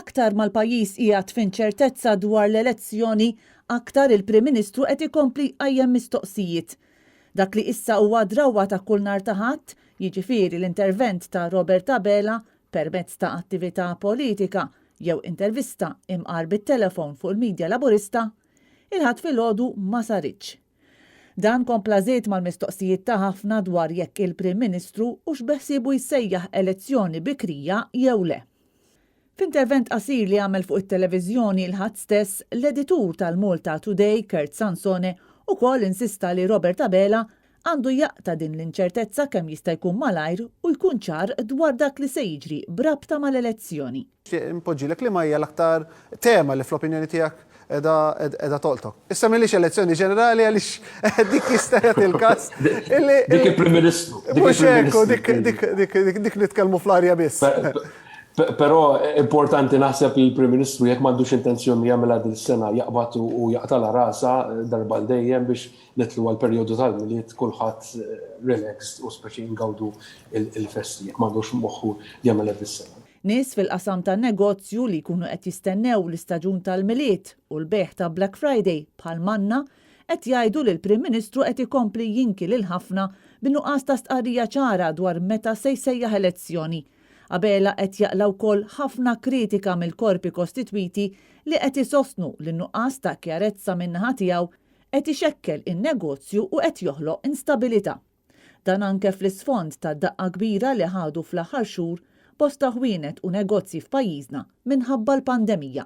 Aktar ma l-pajjiż qiegħed f'inċertezza dwar l-elezzjoni, aktar il-Prim Ministru qed ikompli jqajjem mistoqsijiet. Dak li issa huwa drawwa ta' kull nhar ta' Ħadd, jiġifieri l-intervent ta' Robert Abela permezz ta' attività politika jew intervista imqar bit-telefon fuq il-midja Laburista, il-Ħadd filgħodu ma saritx. Dan kompla żied mal-mistoqsijiet ta' ħafna dwar jekk il-Prim Ministru hux beħsiebu jsejjaħ elezzjoni bikrija jew le. F'intervent qasir li għamel fuq it-televiżjoni l-Ħadd stess, l-editur tal-Malta Today, Kurt Sansone, ukoll insista li Robert Abela għandu jaqta' din l-inċertezza kemm jista' jkun malajr u jkun ċar dwar dak li se jiġri b'rabta mal-elezzjoni. Nixtieq inpoġġilek liema hija l-aktar tema li fl-opinjoni tiegħek qiegħda qiegħda tolqtok. Issa m'ilhiex elezzjoni ġenerali għaliex dik jista' jagħti l-każ illi Dik il-Prim Ministru. Mhux hekk, dik dik dik dik nitkellmu fl-arja biss. Però importanti naħseb li l-Prim Ministru jekk m'għandux intenzjoni jagħmilha din is-sena jaqbad u jaqtala rasha darba għal dejjem biex nidħlu għall-perjodu tal-Milied kulħadd relaxed u speċi ngawdu l-festi jekk m'għandux moħħu jagħmilha dis-sena. Nies fil-qasam tan-negozju li jkunu qed jistennew l-istaġun tal-Milied u l-bejgħ ta' Black Friday bħal manna qed jgħidu li l-Prim Ministru qed ikompli jinki lil ħafna bin-nuqqas ta' stqarrija ċara dwar meta se jsejjaħ elezzjoni. Abela qed jaqla' wkoll ħafna kritika mill-korpi kostitwiti li qed isostnu li n-nuqqas ta' kjarezza min-naħa tiegħu qed ixekkel in-negozju u qed joħloq instabilità. Dan anke fl-isfond tad-daqqa kbira li ħadu fl-aħħar xhur bosta ħwienet u negozji f'pajjiżna minħabba l-pandemija.